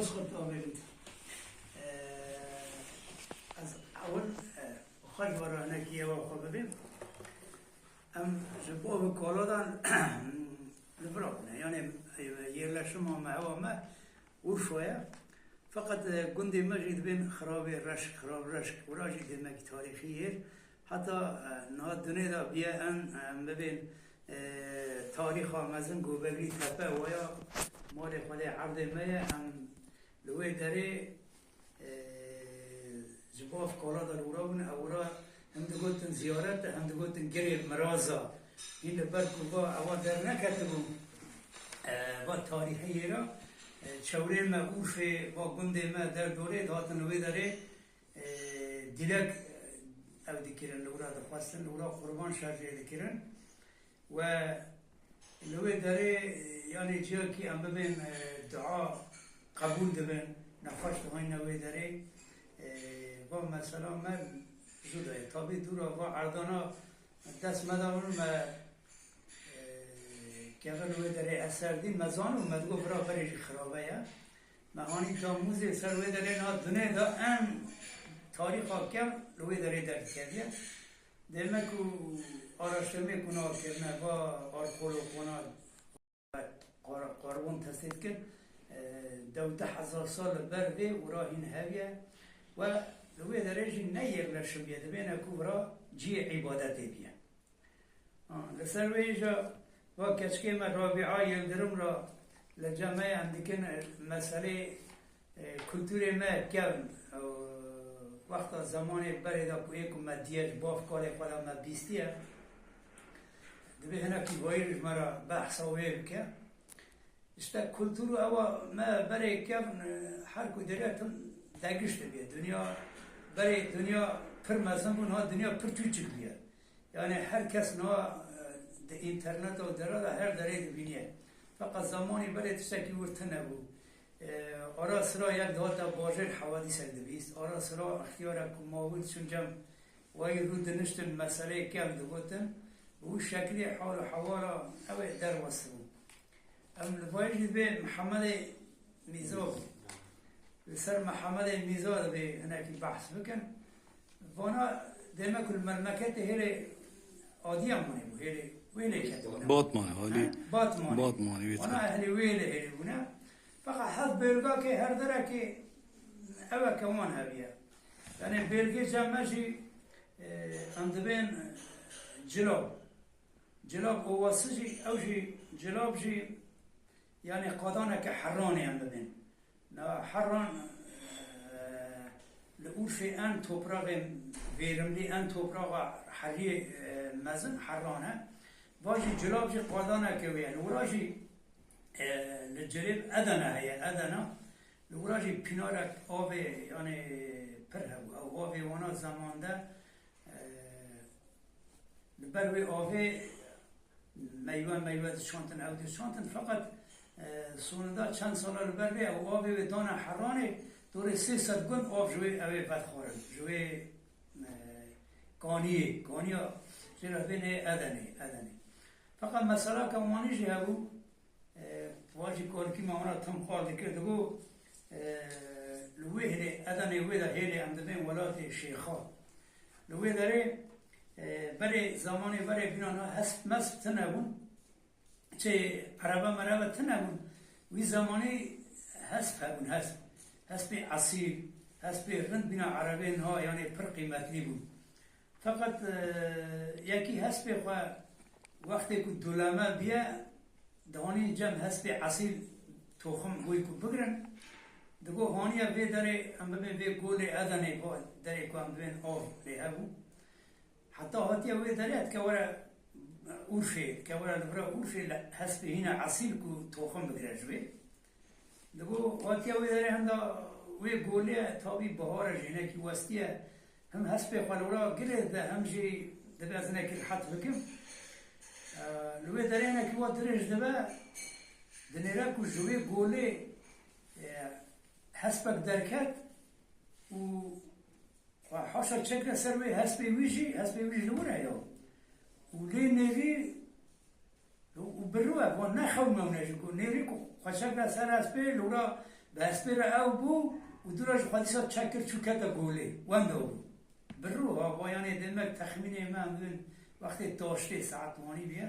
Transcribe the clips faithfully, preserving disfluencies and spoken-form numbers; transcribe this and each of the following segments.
Xurt avêt. Ee, ez ewil, e, xwe ji we re hinekî yewa xwe bibêm. Em ji bo ev koladan li vir bûne. Yani, e, yerleşima me, hewa me Urfa ye. Feqet, e, gundê me jî dibên Xirabê Reşk, Xirab Reşk. Wira jî demekî tarîxî yê. Heta, e, niha dunê de biye em, em bibên, e, tarîxa mezin Gobeglî Tepe waya malê xwe lê erdê me ye. Em li wê derê, e, ji bo ev kola de li wira bûn, ew wira hem digotin ziyaret, hem digotin girê miraza. Hîn li ber ku va ewa derneketibû, e, va tarîxê yê re, e, çewrê me, Urfê, va gundê me, derdorê dihatin li wê derê, e, dîlek, e, ew dikirin, li wira dixwestin, li wira qurban şerjê dikirin. We li wê derê, yanî ciyakî em bibên, e, dua qebûl dibin, nexweş dixwîne wê derê. E, va mesela me zû de ye. Tabî dûra va erdana dest me de hûn me, e, keve li wê derê eser dîn, me zanû, me digot vira berê jî xirabe ye. Me hanî damûzê ser wê derê na dunê de em tarîxa kev li wê derê derdiketiye. Dême ku araştirmê ku na kirine, va arkeologana qar-, qarbon testê dikin, e, dewdeh hezar sal li ber vê û ra hîn hev ye. We li wê derê jî ne yerleşim ye, dibêne ku vira cihê îbadetê biye. Ha, li ser wê jî va keçikê me Rabîa Yildirim ra li cem me em dikin, e, meselê, e, kulturê me kevn, e, wexta zemanê berê de ku ê ku me diye ji bav kalê xwe de me bîstiye. Dibê hinekî wayîr ji me re behsa wê bike. Îşte kultur û ewa me berê kevn, e, her ku derê tim degiş dibiye. Dinya, berê dinya pir mezin bû, niha dinya pir çûçik bûye. Yani her kes niha, e, di înternet û dera de her derê dibîniye. Feqet zemanî berê tiştekî wir tune bû. E, ara sira yek dihate bajêr hewadîsek dibîst. Ara sira extiyarek ku mabû diçûn cem wayî rû diniştin meseleyê kevn digotin. Bi wî şeklî hal û hewala ew ê derwestibû. Em li vayê jî dibê Mihemedê Mîza bû. Li ser Mihemedê Mîza dibê hinekî behs bikin. Vana dême ku li memleketê hêlê Adiyamanê bû, hêlê wê lê ketibûne. Batmanê, halî. He? Batmanê. Batmanê, wê Vana ehlê wê lê hêlê bûne. Feqet hev bêlgakê her derekê ew e ke wan hebiye. Yani bêlgê cem me jî, e, em dibên, e, Cilab. Cilab Ovası jî, ew jî, Cilab jî, yani qadaneke Herranê em bibên. Na Herran, e, li Urfê en topraxê verimlî, en topraxa heriyê, e, mezin Herran e. Va jî Cilab jî qadaneke wê ye. Li wira jî, e, li Cilêb Edene heye, Edene. Li wira jî pînarek avê, yani pir hebû. Ew avê wana zemande, e, Li ber wê avê meywe meywe dişantin, ew dişantin. Feqet, e, sonunda çend sala li ber vê ew avê wê dane Heranê, dorê sê sed gund av ji wê ew ê vedixwarin. Ji wê, e, kaniyê, kaniya jê re dibên ê Edenê, Edenê. Feqet meseleke wanî jî hebû, E, va jî karikî me wana tim qal dikir, digo, e, li wê hêlê, Edenê wê de hêlê em dibên welatê Şêxa. Li wê derê, e, berê, zemanê berê bîna niha hesp mesp tune bûn. Çi erebe merebe tune bûn. Wî zemanî hesp hebûn, hesp. Hespê esîl, hespê rind bîna erebê niha, yanê pir qîmetlî bûn. Feqet, e, yekî hespê xwe wextê ku duleme biye, dihanîn cem hespê esîl toxim wê ku bigirin, digo haniye vê derê em bibên vê golê Edenê, va derê ku em dibên av lê hebû. Heta hatiye wê derê dike were Urfê, dike were li vira Urfê li hespê hîna esîl ku toxim bigire ji wê. Digo, hatiye wê derê henda wê golê, tabî bihar e, jênekî westiye. Him hespê xwe li wira girê de, him jî dibe ez hinekî rihet bikim. E, li wê derê hinekî wa dirêj dibe, dinêre ku ji wê golê, e, hespek derket û xwe haşa çekre ser wê hespê wî jî, hespê wî jî li wir e ya. Û lê nêrî û bi rû e, wan ne xew mewne jî ku nêrî ku xwe çekre ser hespê, li wira Bi hespê re ew bû û dû re ji xwe dîsa çek kir çû kete golê. Wenda bû. Bi rû ha, va yanê demek texmînê me em bin wextê taştê saet wanî bûye.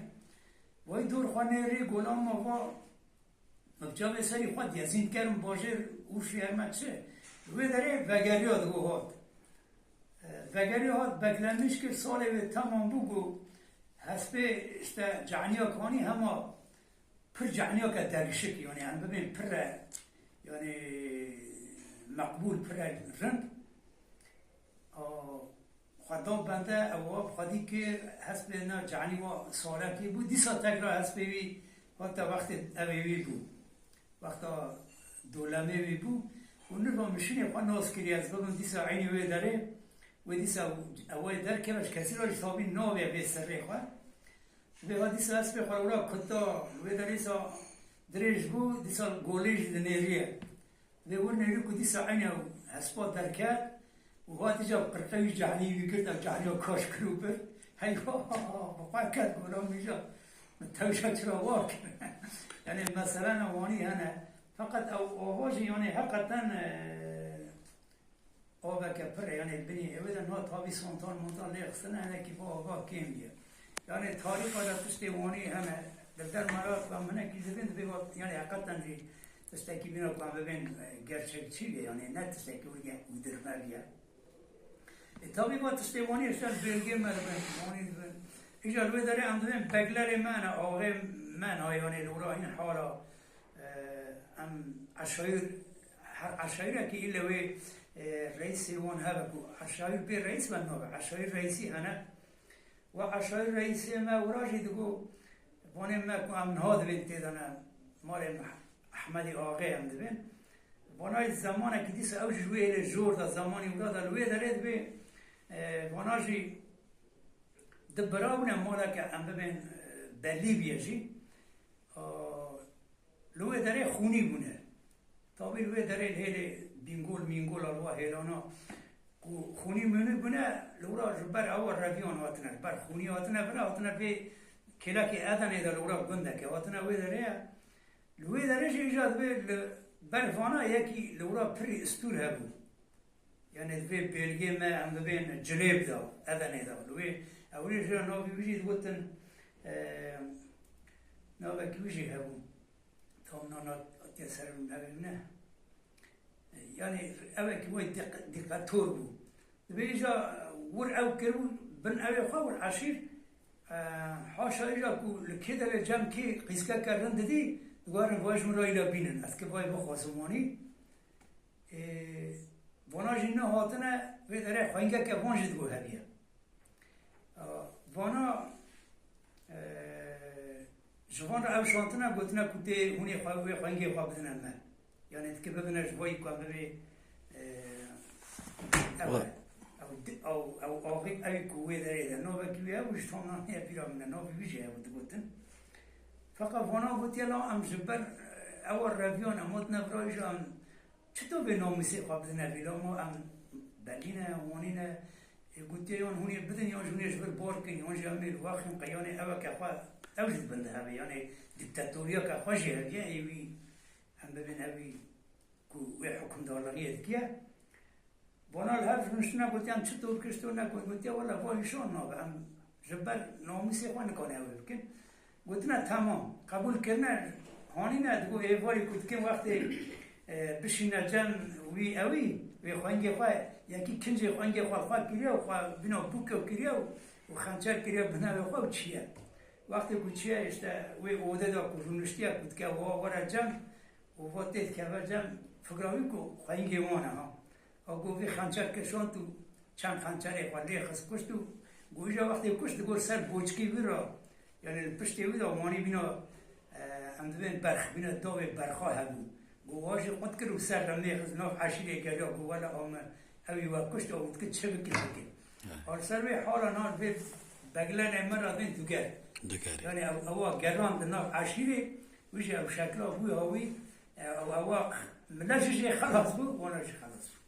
Vay dor xwe nêrî golan me va, bi çavê serî xwe diyezîn kerim bajêr û şûyer me çi. Wê derê vegeriya digo hat. E, vegeriya hat beklenmiş kir, salê wê temam bû, got, hespê işte caniya kanî hema pir caniyeke dergişik, yani em bibên pir re, yani meqbûl, pir re rind. A, xwe da bende, ew xwedî kir, hespê ne canî wa salekî bû, dîsa tekrar hespê wî hate wextê evê wî bû. Wexta dolemê wî bû û niva mişînê xwe nas kiriye, ez bibim dîsa eynî wê derê, wê dîsa ew wê derkeve, ji kesî re jî tabî navê vê serrê xwe. Vêva dîsa hespê xwe wira kuta, wê derê sa dirêj bû, dîsa golê jî dinêriye. Vê wir nêrî ku dîsa eynî ew hespa derket û hat îca qirqe wî cahnî wî girt, ew cahniya kaş kir û bir. Heyva, bi xwe ket gola min îca. Min tewşa çira wa kir. Yani mesela ne wanî hene. Feqet ew ava jî yani heqeten, e, Aveke pir e, yanê binê ewê de niha tabî santal mantal lê xistine, hinekî va ava kêm bûye. Yanê tarîxa de tiştê wanî hene, li dermara ku em hinekî dibin, dibê va, yanê heqeten jî tiştekî bîna ku em bibên, e, gerçekçî bê, yanê ne tiştekî weke uydurme bûye. E, tabî va tiştê wanî işte li bêlgê me dibin, wanî dibin. Îcar li wê derê em dibên beglerê me ne, axê me ne, yanê li wira hîn hala Em eşayir, her eşayirekî îlle wê, e, reîsê wan hebe ku eşayir bê reîs be nabe. Eşayir reîsî hene. Wa eşayir reîsê me wira jî digo, vanê me ku em niha dibên tê de ne, malê me Ehmedî Axê em dibên. Vana jî zemanekî dîsa ew jî ji wê hêlê jor de, zemanî wira de li wê derê dibê, e, vana jî di bira bûne maleke em bibên, e, belî bûye jî. A, Li wê derê xûnî bûne. Tabî li wê derê li hêlê bîngol mîngol a li wa hêlana ku xûnî mûnî bûne, li wira ji ber ewa reviyan hatine, ji ber xûnî hatine vira, hatine vê kêlekê Edenê de li wira gundeke, hatine wê derê ye. Li wê derê jî îca dibê li ber vana yekî li wira pirî stûr hebû. Yani di vê bêlgê me em dibên Cilêb de, Edenê de. Li wê ewilî jî navê wî jî digotin, e, navekî wî jî hebû. Tam nana hatiye ser min, navê min ne. E, yani evekî wê dîk-, dîktator bû. Dibê îca wir ew kiribû bin evê xwe, wir eşîr, e, haşa îca ku li kê derê cem kê qîskeke rind didî, digorin vay ji min re îla bînin. Ez ki vay bixwazim wanî. Ê, vana jî ne hatine, vê derê xwengeke van jî digo hebiye. A, vana, e, ji van re ew şantine gotine ku tê hûn ê xwe, wê xwengê xwe bidine me. Yani dike bibine ji vayî ku em bibê, e, ew, Wa- ew di-, ew, ew axê, ew ku wê derê de navekî wê ew ji tam naniye bîra min e, navê wî jî ew digotin. Feqet vana gotiye la em ji ber, e, ewa reviyan em hatine virayî jî em Çito vê namûsê xwe bidine vî lamo em belî ne, wanî ne, ê, gotiye yan hûn ê bidin, yan jî hûn ê ji vir bar kin, yan jî em ê li we xin qeyanê eweke xwe, ew jî di bin de hebe, yanê dîktatoriyeke xwe jî hebiye, ê wî em bibin ewî ku wê hukimdarlixiyê dikiye. Bona li hev rûniştine gotiye em çito kir, çito nekin, gotiye wele va hîşan nabe, em ji ber namûsê xwe nikane ew ê bikin. Gotine, temam, qebûl kirine, hanîne, digo êvarî ku dikin wextê, e, bişîne cem wî ewî, wê xwengê xwe, yekî kincê xwengê xwe li xwe kiriye û xwe bîna bûke kiriye û, û xençer kiriye binevê xwe û çiye. Wextê ku çiye, işte, wê ode de ku rûniştiye ku dike wa were cem û va tê dikeve cem, fikra wî ku xwengê wan e ha. Ew got, vê xençer kişand û çend xençerê xwe lê xist kuşt û got, îja wextê kuşt digor ser boçikê wî re, yanî li piştê wî de wanî bîna, e, em dibên berx, bîna dawê berxa hebû. Got, wa jî qut kir û ser re lê xist nav eşîrê geriya, got, wele a me, ewî we kuşt, ew dikin çi bikin bikin. Ar ser wê hala nan vê beglenê me re dên duger. Duger. Yanî ew, ewa geran di nav eşîrê, wî jî ew şekla bû ya wî, e, ew, ewa mile jî jê xelas bû, wana jî xelas bû.